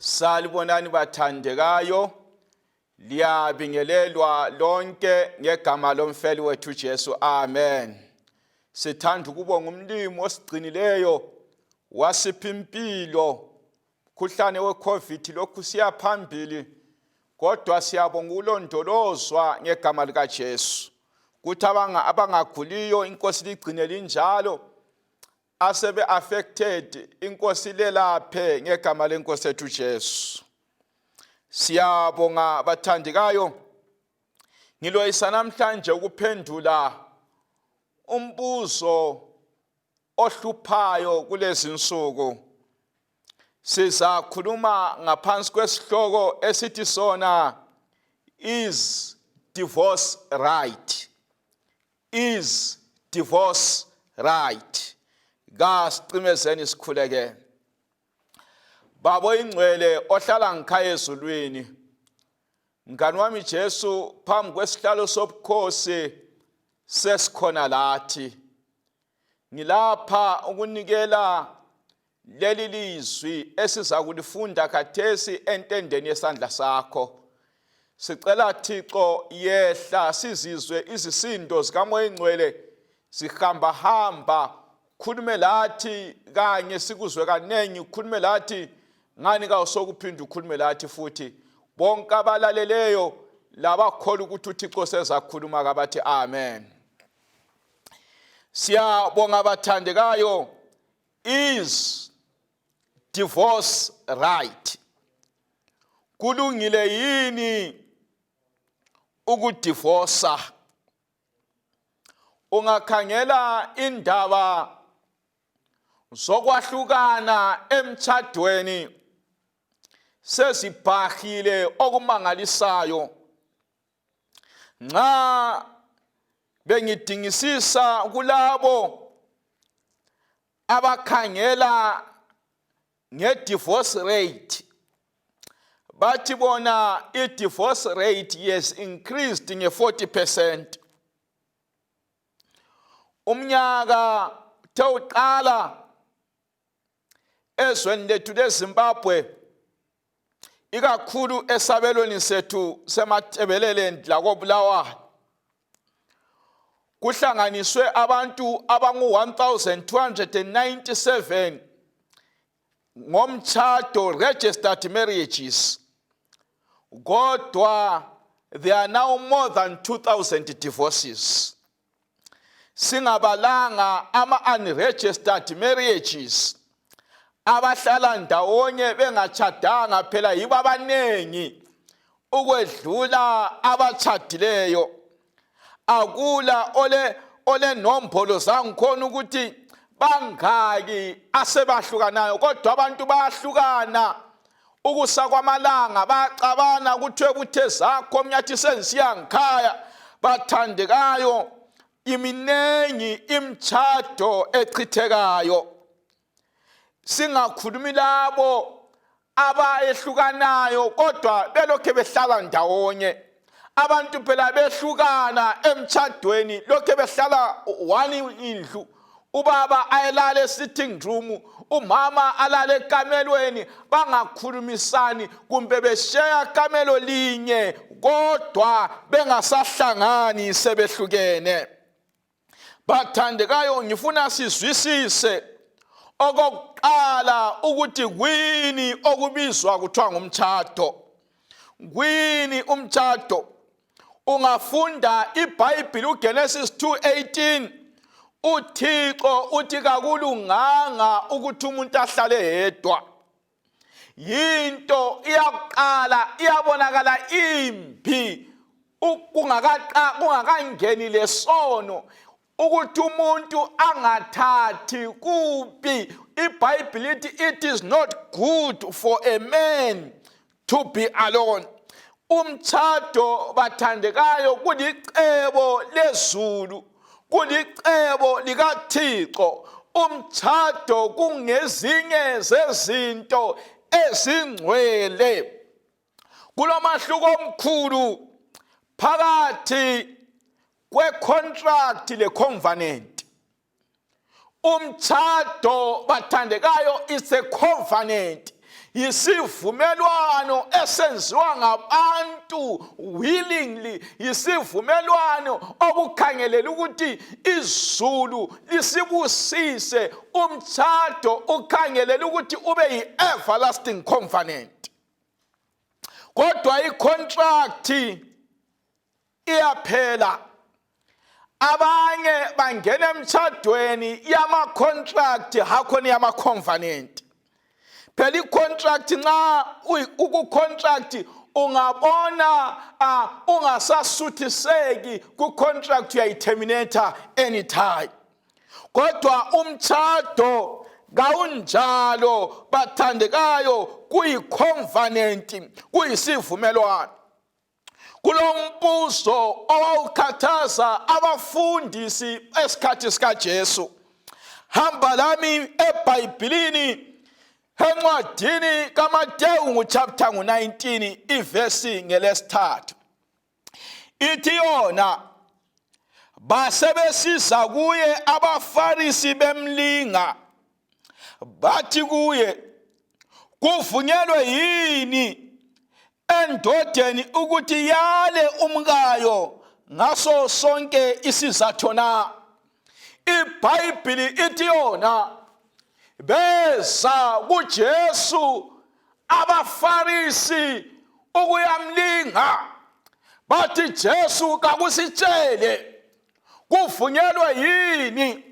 Salibonani bathandekayo, liyabingelelwa lonke ngegama lomfeli wethu Jesu. Amen. Sithanda ukubonga umlimi osigcinileyo wasipha impilo. Mkhuhlane weCovid lokhu siya phambili kodwa siyabonga ukulondolozwa ngegama likaJesu. Kuthi abangaguliyo inkosi ligcine linjalo asebe affected inkosi lelaphe ngegama lenkosi ethu Jesu. Siyabonga bathandikayo, ngiloyisa namhlanje ukuphendula umbuzo ohluphayo kulezi nsuku. Sizakhuluma ngaphansi kwesihloko esithi sona is divorce right? Is divorce right? Kasicimezeni sikhuleke. Baba oyingcwele ohlala ngikhaya ezulwini, mngani wami Jesu, phambi kwesihlalo sobukhosi sesikhona lathi. Ngilapha ukunikela leli lizwi esiza kulifunda khathesi entendeni yesandla sakho. Sicela Thixo yehla sizizwe izisindo zikaMoya Ingcwele zihamba hamba, khulume lathi kanye sikuzwe kaningi, ukhulume lathi ngani kawusokuphinda ukhulume lathi futhi. Bonke abalaleleyo labakholwa ukuthi uThixo sezakhuluma kabathi amen. Siyabonga bathandekayo. Is divorce right? Kulungile yini ukudivosa? Ungakhangela indaba zokwahlukana emtshadweni sezibhahile okumangalisayo. Nxa bengidingisisa kulabo abakhangela nge-divorce rate, bathi bona i-divorce rate has increased nge-40%. Umnyaka uthe uqala ezweni lethu leZimbabwe, ikakhulu esabelweni sethu seMatabeleland lakoBulawayo, kuhlanganiswe abantu abangu-1297 ngomtshado, registered marriages, kodwa there are now more than 2000 divorces, singabalanga ama-unregistered marriages, abahlala ndawonye bengatshadanga. Phela yibo abanengi ukwedlula abatshadileyo. Akula ole olenombolo zangikhona ukuthi bangaki asebahlukanayo, kodwa abantu bayahlukana ukusa kwamalanga, baxabana, kuthiwe kuthe zakho mnyathi sengisiya ngikhaya. Bathandekayo, iminengi imtshado echithekayo, singakhulumi labo abayehlukanayo kodwa belokhe behlala ndawonye. Abantu phela behlukana emtshadweni lokhe behlala one indlu, ubaba ayelala e-sitting room, umama alale ekamelweni, bangakhulumisani, kumbe besheya kamelo linye kodwa bengasahlangani, sebehlukene. Bathandekayo, ngifuna sizwisise okokuqala ukuthi kwini okubizwa kuthiwa ngumtshado. Kwini umtshado? Ungafunda iBhayibhili uGenesis 2:18, uThixo uthi kakulunganga ukuthi umuntu ahlale yedwa. Yinto iyakuqala iyabonakala imbi kungakangeni lesono ukuthi umuntu angathathi kubi. IBhayibhili ithi it is not good for a man to be alone. Umtshado bathandekayo kulicebo lezulu, kulicebo likaThixo. Umtshado kungezinye zezinto ezingcwele. Kulomahluko omkhulu phakathi kwe-contract le-covenant. Umtshado bathandekayo is a covenant. Yisivumelwano esenziwa ngabantu willingly, yisivumelwano okukhangelela ukuthi izulu lisibusise. Umtshado ukhangelela ukuthi ube yi-everlasting covenant, kodwa icontract iyaphela. Abanye bangena emtshadweni yama-contract, hakhona yama-covenant. Phela i-contract, nxa uku-contract ungabona ungasasuthiseki ku-contract, uyayiterminate anytime. Kodwa umtshado kawunjalo, bathandekayo, kuyi-covenant, kuyisivumelwano. Kulombuzo owawukhathaza abafundisi esikhathi sikaJesu. Hamba lami eBhayibhilini, encwadini kaMateyu nguchapter ngu-19, ivesi ngelesithathu. Ithi yona, basebesiza kuye abaFarisi bemlinga, bathi kuye, kuvunyelwe yini endodeni ukuthi yale umkayo ngaso sonke isizatho na? IBhayibhili ithi yona, beza kuJesu abaFarisi ukuyamlinga, bathi, Jesu, kakusitshele, kuvunyelwe yini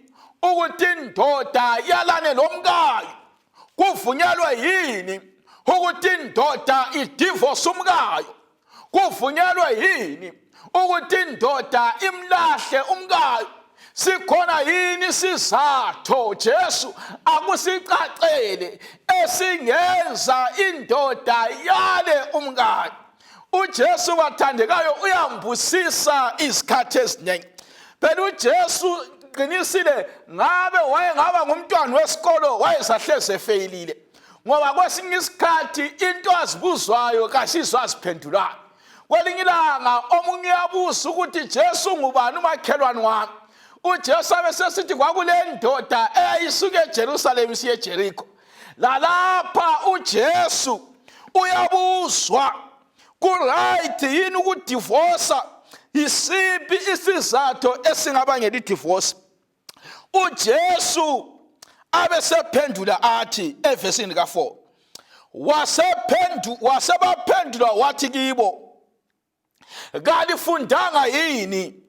ukuthi indoda yalane lomkayo? Kuvunyelwe yini ukuthi indoda idivorce umkayo? Kuvunyelwe yini ukuthi indoda imlahle umkayo? Sikhona yini isizatho, Jesu, akusicacele, esingenza indoda yale umkayo? UJesu, bathandekayo, uyambusisa izikhathi eziningi. Phela uJesu qinisile, ngabe wayengaba ngumntwana wesikolo, wayezahleze efeyilile, ngoba kwesinye isikhathi into azibuzwayo kasizwa aziphendulayo. Kwelinye ilanga omunye uyabuza ukuthi, Jesu, ngubani umakhelwane wami? UJesu abe sesithi, kwakule ndoda eyayisuka eJerusalem isiye eJeriko. Lalapha uJesu uyabuzwa, kuright yini ukudivosa? Isiphi isizathu esingabangela idivorce? UJesu abe sephendula athi evesini ka4, wasephendu wasebaphendula wathi kibo, kalifundanga yini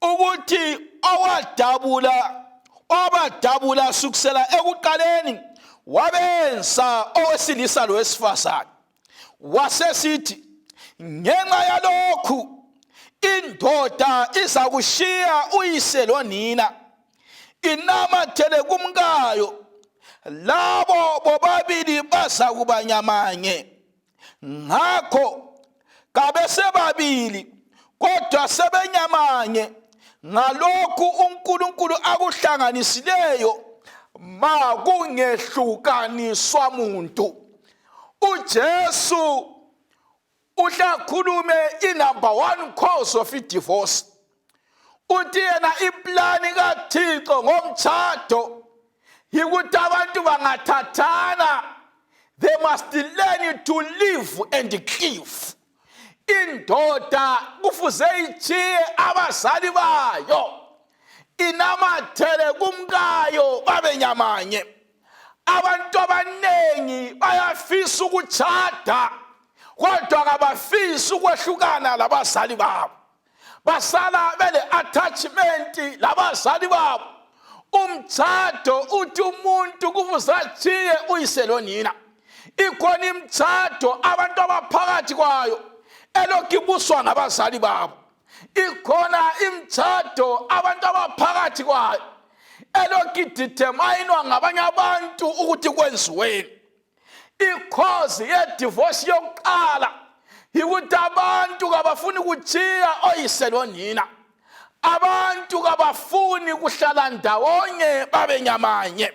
ukuthi owadabula obadabula sukusela ekuqaleni wabenza owesilisa lowesifazane? Wasesithi, ngenxa yalokhu indoda izakushiya uyise lonina, inamathele kumkayo, labo bobabili bazakuba nyamanye. Ngakho kabesebabili, kodwa sebenyamanye. Ngalokhu uNkulunkulu akuhlanganisileyo makungehlukaniswa muntu. UJesu uhlakhulume i-number one cause of i-divorce. Uthi yena iplani kaThixo ngomtshado yikuthi abantu bangathathana, they must learn to live and cleave. Indoda kufuze ichiye abazali bayo, inamathele kumkayo, babe nyamanye. Abantu abaningi bayafisa ukutshada, kodwa kabafisi ukwehlukana labazali babo, basala bele attachment labazali babo. Umtshado uthi umuntu kufuze atshiye uyise lonina. Ikhona imtshado abantu abaphakathi kwayo elokhu ibuswa ngabazali babo. Ikhona imtshado abantu abaphakathi kwayo elokhu ideterminwa ngabanye abantu ukuthi kwenziweni. Ikhozi yedivorce yokuqala yikuthi abantu kabafuni kutshiya oyise lonina, abantu kabafuni kuhlala ndawonye babe nyamanye.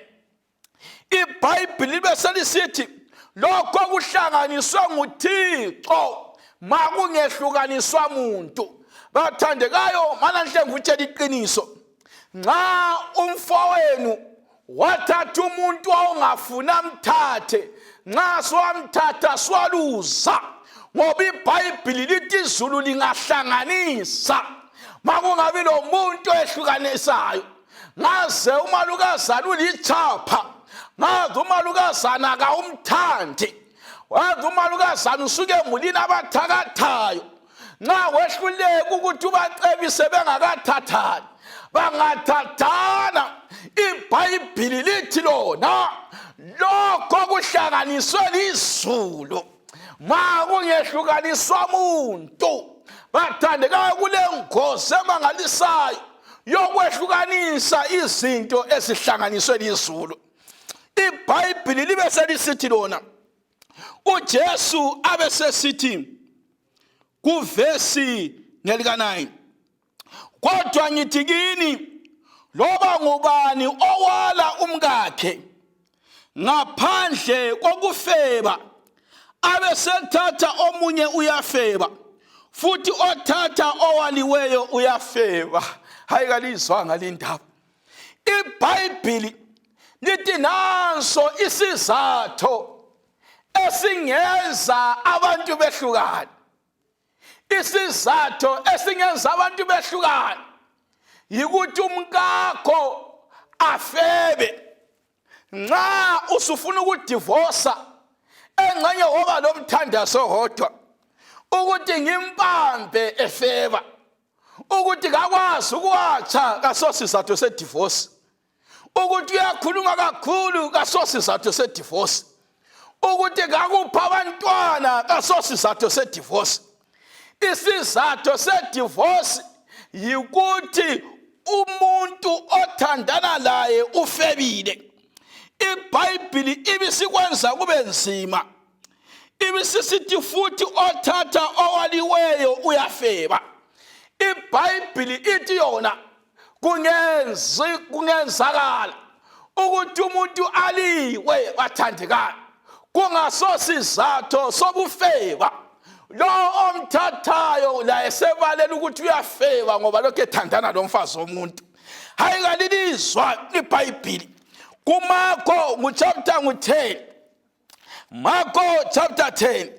IBhayibhili libe selisithi, lokho kuhlanganiswe nguThixo makungehlukaniswa muntu. Bathandekayo, mana nhle ngikutshela iqiniso, nxa umfowenu Wathatha umuntu owawungafuni amthathe, nxa siwamthatha siwaluza, ngoba iBhayibhili lithi izulu lingahlanganisa, makungabi lomuntu ehlukanisayo. Ngaze umalukazana ulichapha, ngaze umalukazana kawumthandi, wazi umalukazana usuke emulini abathakathayo. Nxa wehluleka ukuthi ubacebise bengakathathani, bangathathana. IBhayibhili lithi lona lokho kuhlanganiswe lizulu, ma kungehlukaniswa muntu. Bathandekayo, kule ngozi emangalisayo yokwehlukanisa izinto ezihlanganiswe lizulu. IBhayibhili libe selisithi lona, uJesu abe sesithi kuvesi ngelika-9, kodwa ngithi kini, loba ngubani owala umkakhe ngaphandle kokufeba abe sethatha omunye uyafeba, futhi othatha owaliweyo uyafeba. Hayi, kalizwanga lindaba. IBhayibhili lithi nanso isizatho esingenza abantu behlukane. Isizatho esingenza abantu behlukane yikuthi umkakho afebe. Nxa usufuna ukudivosa, engxenye woba lomthandazo odwa ukuthi ngimbambe efeba, ukuthi kakwazi ukuwatsha kasosizatho sedivosi, ukuthi uyakhuluma kakhulu kasosizatho sedivosi, ukuthi kakupha abantwana kasosizatho sedivosi. Isizatho sedivosi yikuthi umuntu othandana laye ufebile. IBhayibhili ibisikwenza kube nzima, ibisisithi futhi othatha owaliweyo uyafeba. IBhayibhili ithi yona kungenzi kungenzakala ukuthi umuntu aliwe, bathandekayo, kungasosizatho sobufeba. Lo omthathayo laye sebalela ukuthi uyafeba ngoba lokhu ethandana lomfazi womuntu. Hayi, kalilizwa iBhayibhili kuMarko nguchapter ngu-10, Marko chapter 10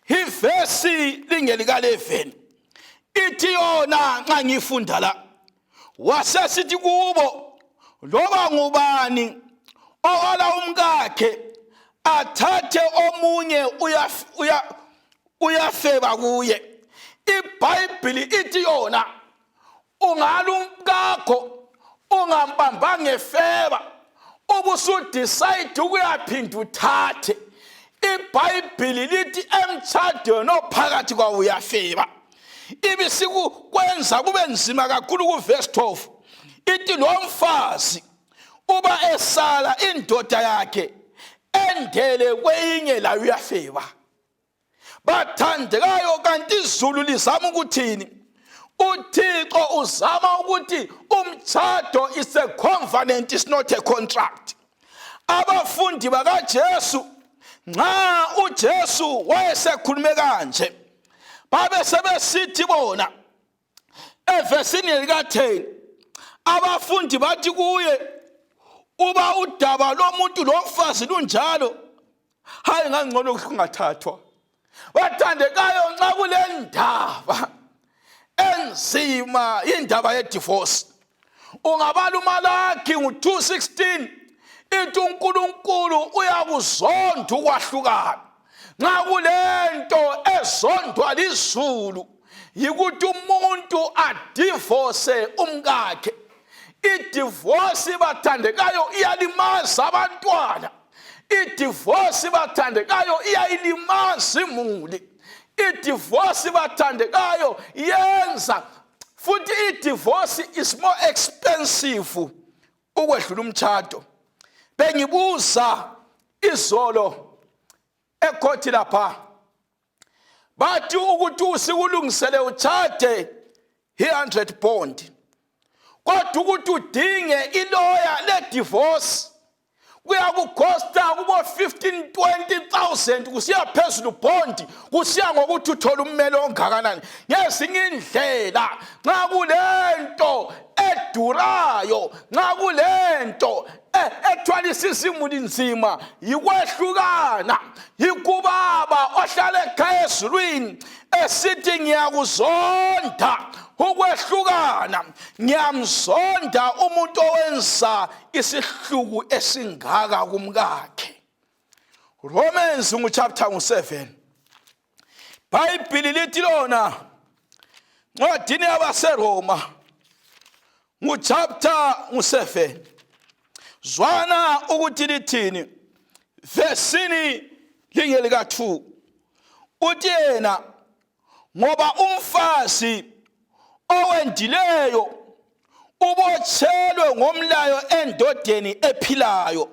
ivesi lingelika-11, ithi yona nxa ngifunda la, wasesithi kubo, loba ngubani owala umkakhe athathe omunye uyafeba kuye. IBhayibhili ithi yona ungala umkakho ungambamba ngefeba, ubusudecide ukuyaphinda uthathe. IBhayibhili lithi emtshadweni ophakathi kwawo uyafeba. Ibisikukwenza kube nzima kakhulu kuvesi 12, ithi lo mfazi uba esala indoda yakhe endele kweyinye layo uyafeba. Bathandekayo, kanti izulu lizama ukuthini? UThixo uzama ukuthi umtshado is a covenant, is not a contract. Abafundi bakaJesu, nxa uJesu wayesekhulume kanje, babe sebesithi bona evesini lika-10, abafundi bathi kuye, uba udaba lomuntu lomfazi lunjalo, hayi, ngangcono kungathathwa. Bathandekayo, nxa kule ndaba enzima, indaba yedivorce, ungabala uMalaki ngu-2:16, ithi uNkulunkulu uyakuzonda ukwahlukana. Nxa kulento ezondwa lizulu yikuthi umuntu adivose umkakhe. Idivosi, bathandekayo, iyalimaza abantwana. Idivosi, bathandekayo, iyayilimaza imuli. Idivosi, bathandekayo, yenza futhi idivosi is more expensive ukwedlula umtshado. Bengibuza izolo ekhothi lapha, bathi ukuthi usikulungisele utshade i-100 bond, kodwa ukuthi udinge iloya le-divorce kuyakukhosta kubo 15 20,000 kusiya phezulu bond, kusiya ngokuthi uthola ummeli ongakanani. Ngezinye indlela, nxa kulento edurayo, nxa kulento ethwalisa izimuli nzima yikwehlukana. Yikubaba ohlala ekhaya ezulwini esithi ngiyakuzonda ukwehlukana, ngiyamzonda umuntu owenza isihluku esingaka kumkakhe. Romans nguchapter ngu-7, Bhayibhili lithi lona ncwadini yabaseRoma nguchapter ngu-7, zwana ukuthi lithini vesini lingelika-2. Uthi yena, ngoba umfazi owendileyo ubotshelwe ngomlayo endodeni ephilayo,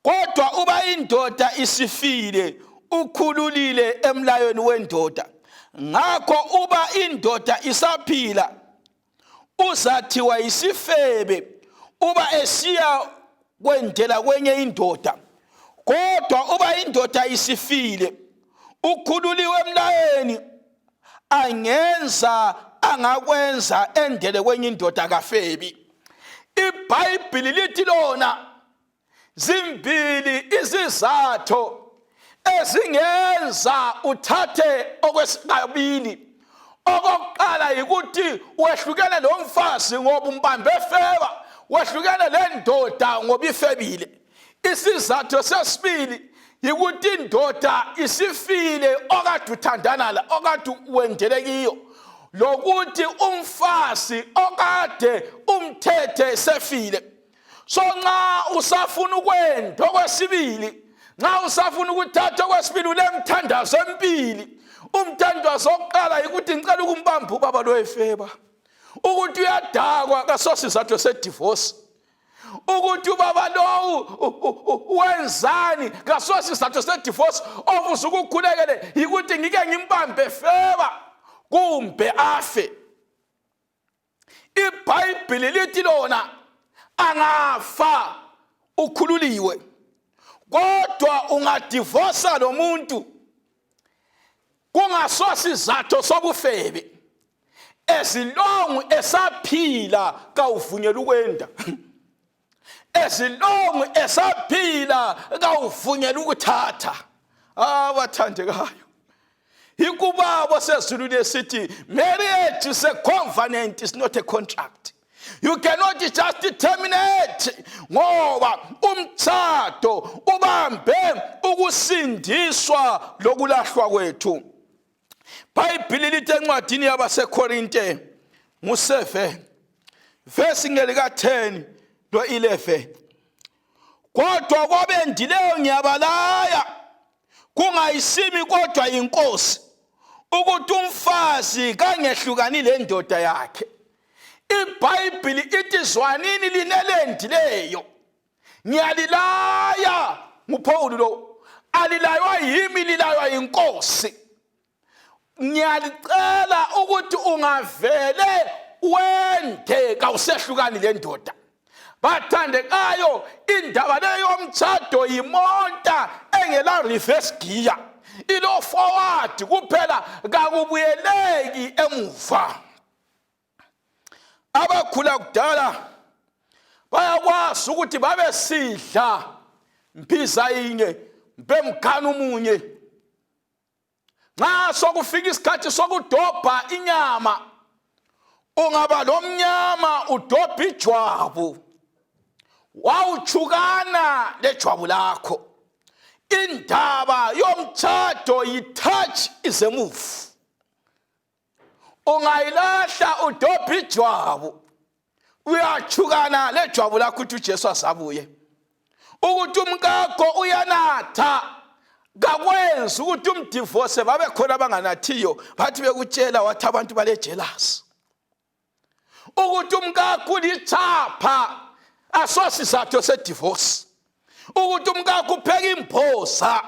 kodwa uba indoda isifile, ukhululile emlayweni wendoda. Ngakho uba indoda isaphila, uzathiwa yisifebe uba esiya kwendela kwenye indoda, kodwa uba indoda isifile, ukhululiwe emlayweni, angenza angakwenza endele kwenye indoda, kafebi. IBhayibhili lithi lona zimbili izizatho ezingenza uthathe okwesibili. Okokuqala yikuthi wehlukene lo mfazi ngoba umbambe efeba, wehlukene le ndoda ngoba ifebile. Isizathu sesibili yikuthi indoda isifile okade uthandana la, okade wendele kiyo, lokuthi umfazi okade umthethe sefile. So nxa usafuna ukwenda okwesibili, nxa usafuna ukuthatha okwesibili, ulemthandazo empili. Umthandazo wokuqala yikuthi ngicela ukumbamba ubaba lo efeba. Ukuthi uyadakwa kasosizathu sedivorce. Ukuthi ubaba lowu wenzani kasosizathu sedivorce. Ofuze ukukhulekele yikuthi ngike ngimbambe feba kumbe afe. IBhayibhili lithi lona angafa ukhululiwe, kodwa ungadivosa lo muntu kungasosizatho sobufebe, ezilongu esaphila kawuvunyelwa ukwenda, ezilongu esaphila kawuvunyelwa ukuthatha. Abathandekayo, ikubaba osezulwini esithi marriage is a covenant, is not a contract. You cannot just terminate, ngoba umtshado ubambe ukusindiswa lokulahlwa kwethu. Bhayibhili lithi encwadini yabaseKorinte ngu-7 vesi ngelika-10 lo-11, kodwa kwabendileyo ngiyabalaya, kungayisimi kodwa inkosi, ukuthi umfazi kangehlukani lendoda yakhe. IBhayibhili ithi zwanini linelendileyo, ngiyalilaya. NguPaul lo, alilaywa yimi, lilaywa yinkosi. Ngiyalicela ukuthi ungavele wende kawusehlukani lendoda. Bathandekayo, indaba leyo yomtshado yimonta engela reverse gear, ilo forward kuphela, kakubuyeleki emuva. Abakhula kudala bayakwazi ukuthi babesidla mbiza yinye bemgana umunye. Nxa sokufika isikhathi sokudobha inyama, ungaba lomnyama udobha ijwabu, wawutshukana lejwabu lakho. Indaba yomtshado yi-touch is a move. Ungayilahla udobha ijwabu, uyachukana lejwabu lakho ukuthi uJesu asabuye. Ukuthi umkakho uyanatha kakwenzi ukuthi umdivorce. Babe khona abanganathiyo, bathi bekutshela wathi abantu bale jealous. Ukuthi umkakho ulithapha asosizathu sedivorce. Ukuthi umkakho upheka imphosa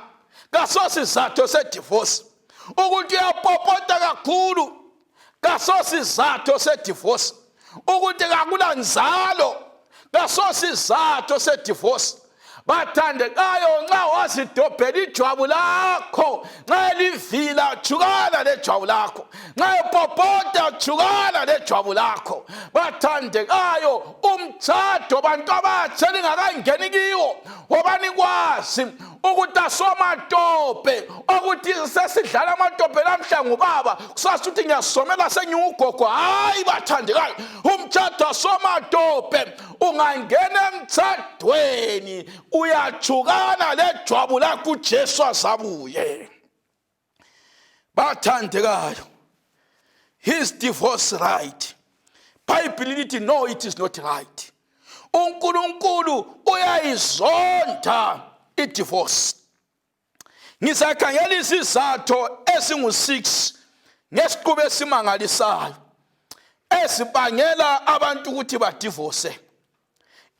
kasosizathu sedivorce. Ukuthi uyapopota kakhulu kasosizathu sedivorce. Ukuthi kakulanzalo kasosizathu sedivorce. Bathandekayo, nxa wazidobhela ijwabu lakho, nxa livila, jukana lejwabu lakho, nxa epopota, jukana lejwabu lakho. Bathandekayo, umtshado, bantu abatsha lingakangeni kiwo, wobani kwazi ukuthi asomatope, okuthi sesidlala amatope lamhla ngubaba, kusasa uthi ngiyasomela sengiwugogo. Hayi bathandekayo, umtshado asomatope. Ungangena emtshadweni uyajukana lejwabu lakho uJesu azabuye. Bathandekayo, his divorce right? Bible lithi no, it is not right. UNkulunkulu uyayizonda idivorce. Ngizakhangela izizatho ezingu-6 ngesiqubu esimangalisayo ezibangela abantu ukuthi badivose.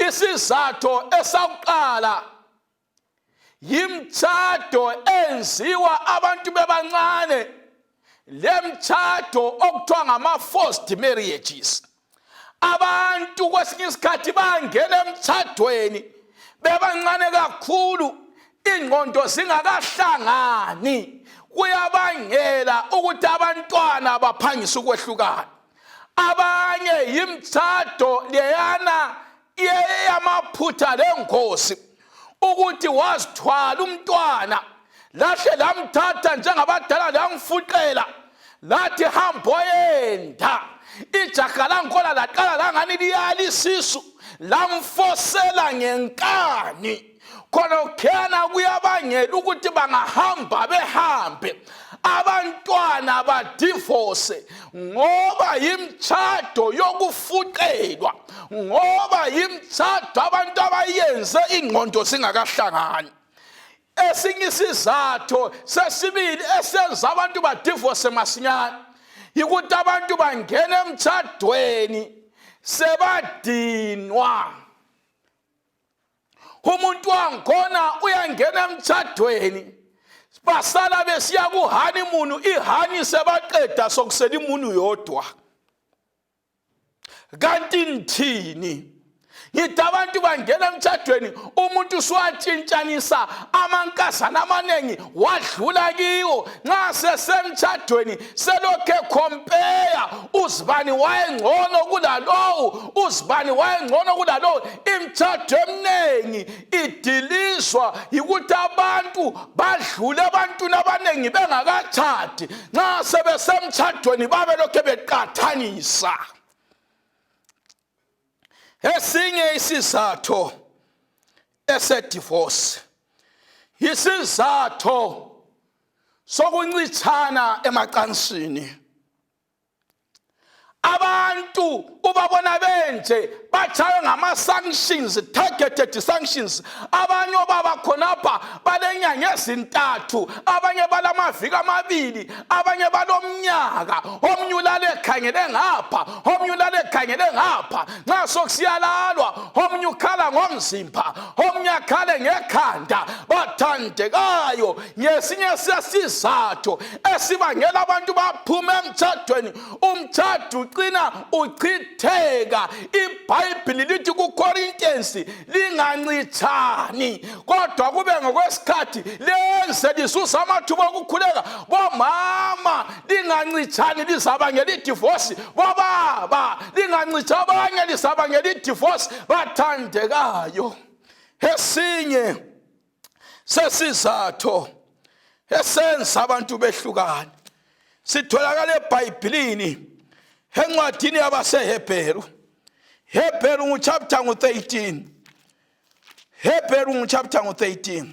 Isizatho esakuqala yimtshado enziwa abantu bebancane, lemtshado okuthiwa ngama-forced marriages. Abantu kwesinye isikhathi bangena emtshadweni bebancane kakhulu, ingqondo zingakahlangani, kuyabangela ukuthi abantwana baphangise ukwehlukana. Abanye yimtshado leyana yamaphutha lengozi, ukuthi wazithwala umntwana, lahle lamthatha njengabadala, lamfuqela, lathi hamboyenda. Ijaha langikhona laqala langani liyala isisu, lamfosela ngenkani. Khona kuyabangela ukuthi bangahamba behambe abantwana badivose, ngoba yimtshado yokufuqelwa, ngoba yimtshado abantu abayenze ingqondo zingakahlangani. Esinye isizatho sesibili esenza abantu badivose masinyane yikuthi abantu bangena emtshadweni sebadinwa. Umuntu wangikhona uyangena emtshadweni, basala besiya kuhoneymoon, ihoney sebaqeda, sokusela imoon yodwa. Kanti ngithini? Ngithi abantu bangena emtshadweni, umuntu usuwatshintshanisa amankazana amaningi, wadlula kiwo. Nxa sesemtshadweni selokhu ekhompeya, uzibani wayengcono kulalowo, uzibani wayengcono kulalowo. Imtshado eminingi idilizwa yikuthi abantu badlule ebantwini abaningi bengakatshadi, nxa sebesemtshadweni babe lokhu beqathanisa. Esinye isizatho esedivorce isizatho sokuncitshana emacansini. Abantu ubabona benje batshaywe ngama-sanctions, targeted sanctions. Abanye obaba khonapha balenyanga ezintathu, abanye balamaviki amabili, abanye balomnyaka. Omunye ulale ekhangele ngapha, omunye ulale ekhangele ngapha. Nxa sokusiyalalwa, omunye ukhala ngomzimba, omunye akhale ngekhanda. Bathandekayo, ngesinye sesizatho esibangela abantu baphume emtshadweni, umtshado ucina uchitheka. IBhayibhili lithi kuCorinthians, lingancitshani, kodwa kube ngokwesikhathi, lenze lisusa amathuba okukhuleka. Bomama, lingancitshani, lizabangela idivorce. Bobaba, lingancitsha abanye, lizabangela idivorce. Bathandekayo, esinye sesizatho esenza abantu behlukane sitholakala eBhayibhelini, encwadini yabaseHebheru. Hebheru nguchapter ngu-13, Hebheru nguchapter ngu-13.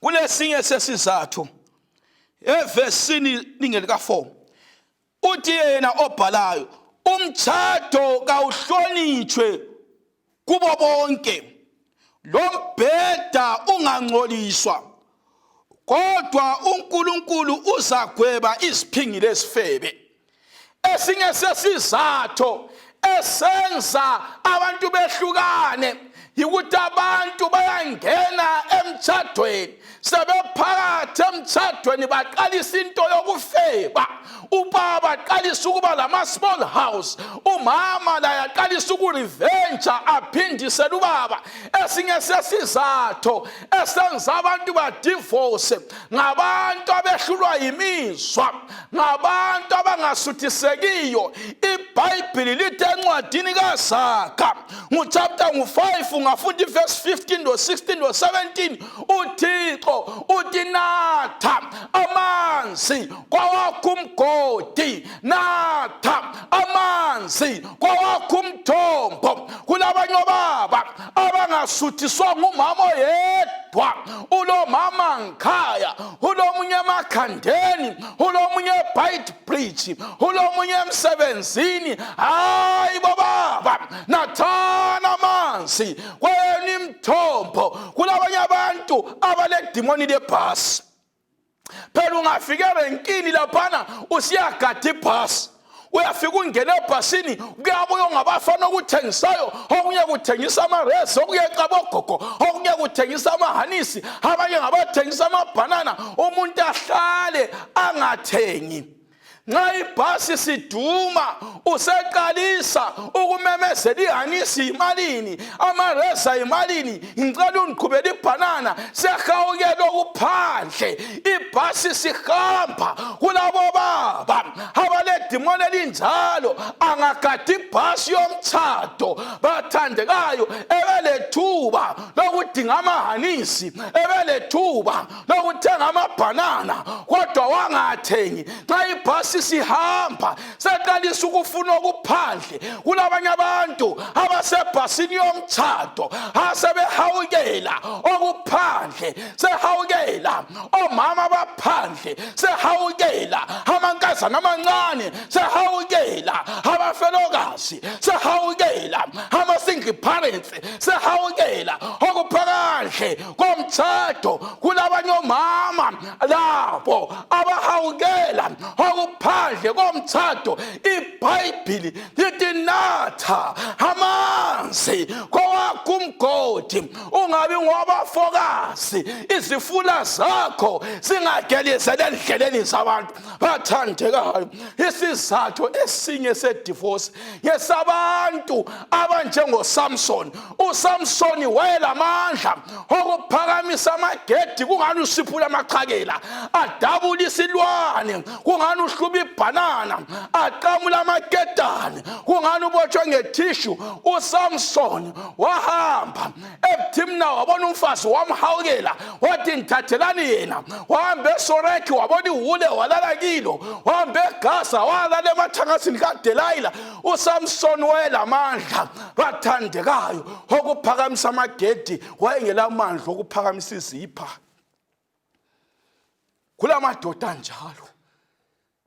Kulesinye sesizathu evesini lingelika-4, uthi yena obhalayo, umtshado kawuhlonitshwe kubo bonke, lo mbheda ungangcoliswa, kodwa uNkulunkulu uzagweba iziphingi lezifebe. Esinye sesizatho esenza abantu behlukane yikuthi abantu bayangena emtshadweni. Sebephakathi emtshadweni baqalisa into yokufeba. Ubaba aqalisa ukuba lama-small house, umama laye aqalisa ukurivenja aphindisele ubaba. Esinye sesizatho esenza abantu badivose ngabantu abehlulwa yimizwa, ngabantu abangasuthisekiyo. IBhayibhili lithi encwadini kaZaga nguchapter ngu-5, ungafunda ivesi 15 lo 16 lo 17, uThixo uthi natha amanzi kwawakho umgodi, natha amanzi kwawakho umthombo. Kulabanye obaba abangasuthiswa ngumama oyedwa, ulomama ngikhaya, ulomunye emakhandeni, ulomunye eBait Bridge, ulomunye emsebenzini. Hayi bobaba, nathana amanzi kweyenu imithombo. Kulabanye abantu abaledimoni lebhasi. Phela ungafika erenkini laphana usiyagada ibhasi, uyafika ungene ebhasini, kuyabuya ongabafana okuthengisayo, okunye kuthengisa amarezi, okunye cabogogo, okunye kuthengisa amahanisi, abanye ngabathengisa amabhanana. Umuntu ahlale angathengi. Nxa ibhasi siduma useqalisa ukumemezela ihanisi yimalini, amareza yimalini, ngicela ungiqhubele ibhanana. Sehawukela okuphandle, ibhasi sihamba. Kulabo baba abaledimoni elinjalo, angagada ibhasi yomtshado, bathandekayo, ebelethuba lokudinga amahanisi, ebelethuba lokuthenga amabhanana, kodwa wangathengi. Nxa ibhasi sihamba seqalisa ukufuna okuphandle. Kulabanye abantu abasebhasini yomtshado asebehawukela okuphandle, sehawukela omama abaphandle, sehawukela amankazana amancane, sehawukela abafelokazi, sehawukela ama-single parents, sehawukela okuphakandle komtshado. Kulabanye omama labo abahawukela okuphandle komtshado. IBhayibhili lithi natha amanzi kowakho umgodi, ungabi ngobafokazi, izifula zakho zingagelizela endleleni zabantu. Bathandekayo, isizathu esinye sedivorce ngesabantu abanjengoSamson. USamsoni wayelamandla okuphakamisa amagedi kungani usiphula amaqhakela, adabula isilwane kungani uhluba ibhanana, aqamula amaketane kungani ubotshwe ngethishu. USamsoni wahamba eThimna wabona umfazi, wamhawukela, wathi ngithathelani yena. Wahamba eSoreki wabona iwule, walala kilo. Wahamba eGaza walala emathangazini kaDelayila. USamsoni wayelamandla, bathandekayo, okuphakamisa amagedi, wayengelamandla okuphakamisa izipha. Kulamadoda anjalo,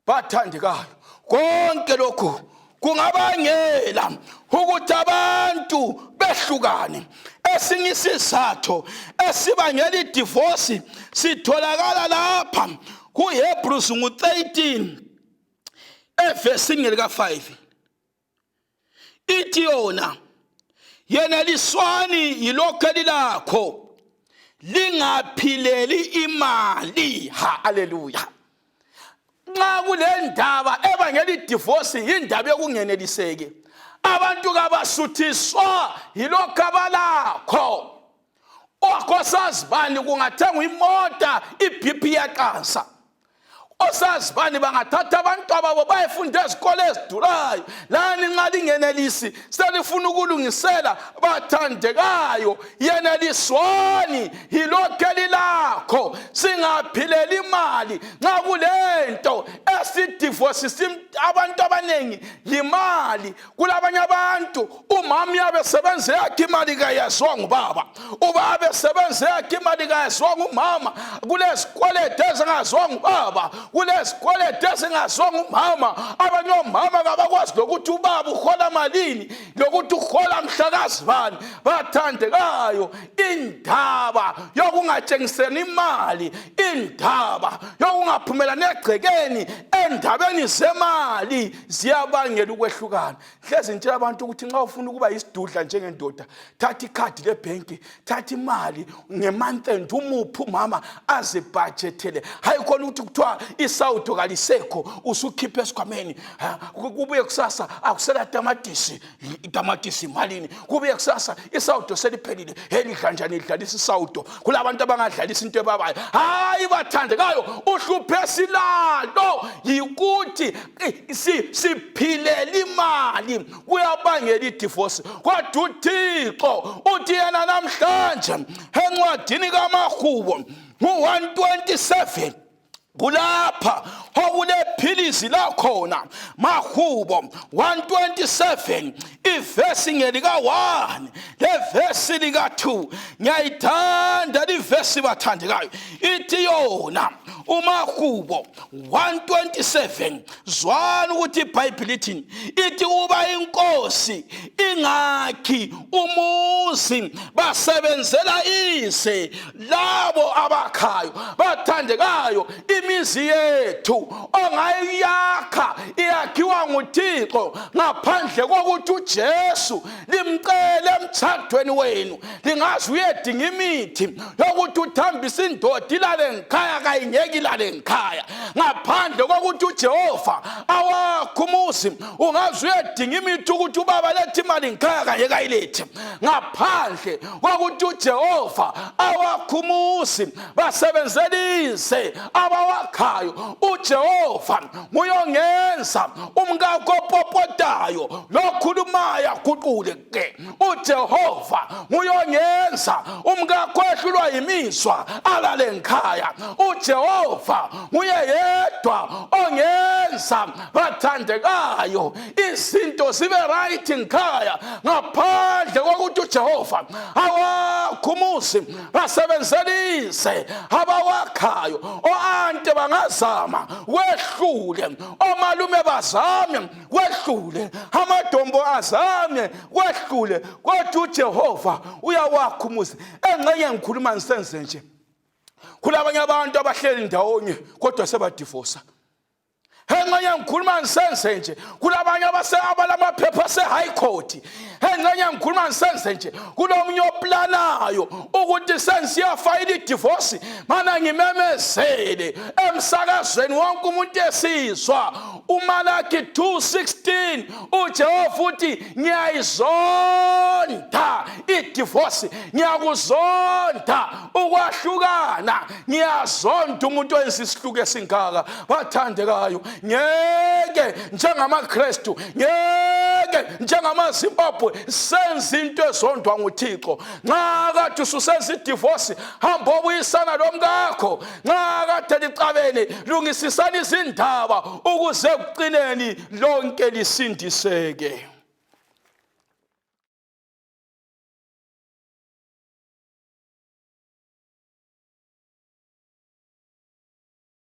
bathandekayo. Konke lokhu kungabangela ukuthi abantu behlukane. Esinye isizathu esibangela idivorce sitholakala lapha kuHebrews ngu-13 evesini lika-5. Ithi yona, yeneliswani yilokho elilakho, lingaphileli imali. Ha, haleluya! Nxa kule ndaba ebangela idivorce, yindaba yokungeneliseki. Abantu kabasuthiswa yilokho abalakho. Osazi bani kungathengwa imota, iBP yaqansa. Osazi bani bangathatha abantu babo bayefunda ezikole ezidulayo. Lani nxa lingenelisi selifuna ukulungisela. Bathandekayo, yeneliswani yilokhu elilakho, singaphileli imali. Nxa kulento esidivosisa abantu abaningi yimali. Kulabanye abantu umama uyabe esebenza yakhe imali kayaziwa ngubaba, ubaba esebenza yakhe imali kayaziwa ngumama. Kulezikwelede ezingaziwa ngubaba, kulezikwelede ezingaziwa ngumama. Abanye omama kabakwazi lokuthi ubaba uhola malini, lokuthi uhola mhlakazi bani. Bathandekayo, indaba yokungatshengiseni imali, indaba yokungaphumelani egcekeni Endabeni zemali ziyabangela ukwehlukana. Hlezi ngitshela abantu ukuthi nxa ufuna ukuba yisidudla njengendoda, thatha ikhadi lebhenki, thatha imali ngemonth end, umuphi umama azibhajethele. Hayi khona ukuthi kuthiwa isawudo kalisekho, usukhipha esikhwameni, kubuye kusasa akusela tamatisi, itamatisi imalini, kubuye kusasa isawudo seliphelile. Hey, lidla njani? Lidlalisa isawudo. Kulabantu abangadlalisa into ebabayo. Hayi bathandekayo, uhluphe silalo yikuthi siphilela imali, kuyabangela idivorce. Kodwa uThixo uthi yena namhlanje encwadini kaMahubo ngu-127, kulapha okulephilisi lakhona. Mahubo 127, ivesi ngelika-1 levesi lika-2. Ngiyayithanda livesi, bathandekayo. Ithi yona uMahubo 127, zwana ukuthi iBhayibhili ithini. Ithi uba inkosi ingakhi umuzi, basebenzela ize labo abakhayo. Bathandekayo, imizi yethu ongayiyakha iyakhiwa nguThixo. Ngaphandle kokuthi uJesu limcele emtshadweni wenu, lingaze uyedinga imithi yokuthi uthambise indoda ilale ngikhaya, kayingeke ilale ngikhaya. Ngaphandle kokuthi uJehova awakho umuzi, ungaze uyedinga imithi ukuthi ubaba lethe imali ngikhaya, kanye kayilethe. Ngaphandle kokuthi uJehova awakho umuzi, basebenzelise abawakhayo. UJehova nguyongenza umkakho opopotayo lokhulumayo aguqule ke. UJehova nguyongenza umkakho ehlulwa yimizwa alale ngikhaya. UJehova nguye yedwa ongenza, bathandekayo, izinto zibe right ngikhaya. Ngaphandle kokuthi uJehova awakho umuzi, basebenzelise abawakhayo. O-anti bangazama, wehlule. Omalume bazame, wehlule. Amadombo azame, wehlule. Kodwa uJehova uyawakha umuzi. Engxenye ngikhuluma ngisenze nje, kulabanye abantu abahleli ndawonye kodwa sebadivosa. Engxenye ngikhuluma ngisenze nje, kulabanye abalamaphepha ase-high court. Engxenye ngikhuluma ngisenze nje, kulomunye oplanayo ukuthi sensiyafayila idivorce. Mana ngimemezele emsakazweni, wonke umuntu esizwa, uMalaki 2:16, uJehova uthi, "Ngiyayizonda idivorce, ngiyakuzonda ukwahlukana, ngiyazonda umuntu owenza isihluku esingaka." Bathandekayo, ngeke njengamaKristu, ngeke njengamaZimbabwe senze into ezondwa nguThixo. Nxa kade ususenza idivorce, hamba obuyisana lomkakho. Nxa kade lixabene, lungisisani izindaba ukuze ekucineni lonke lisindiseke.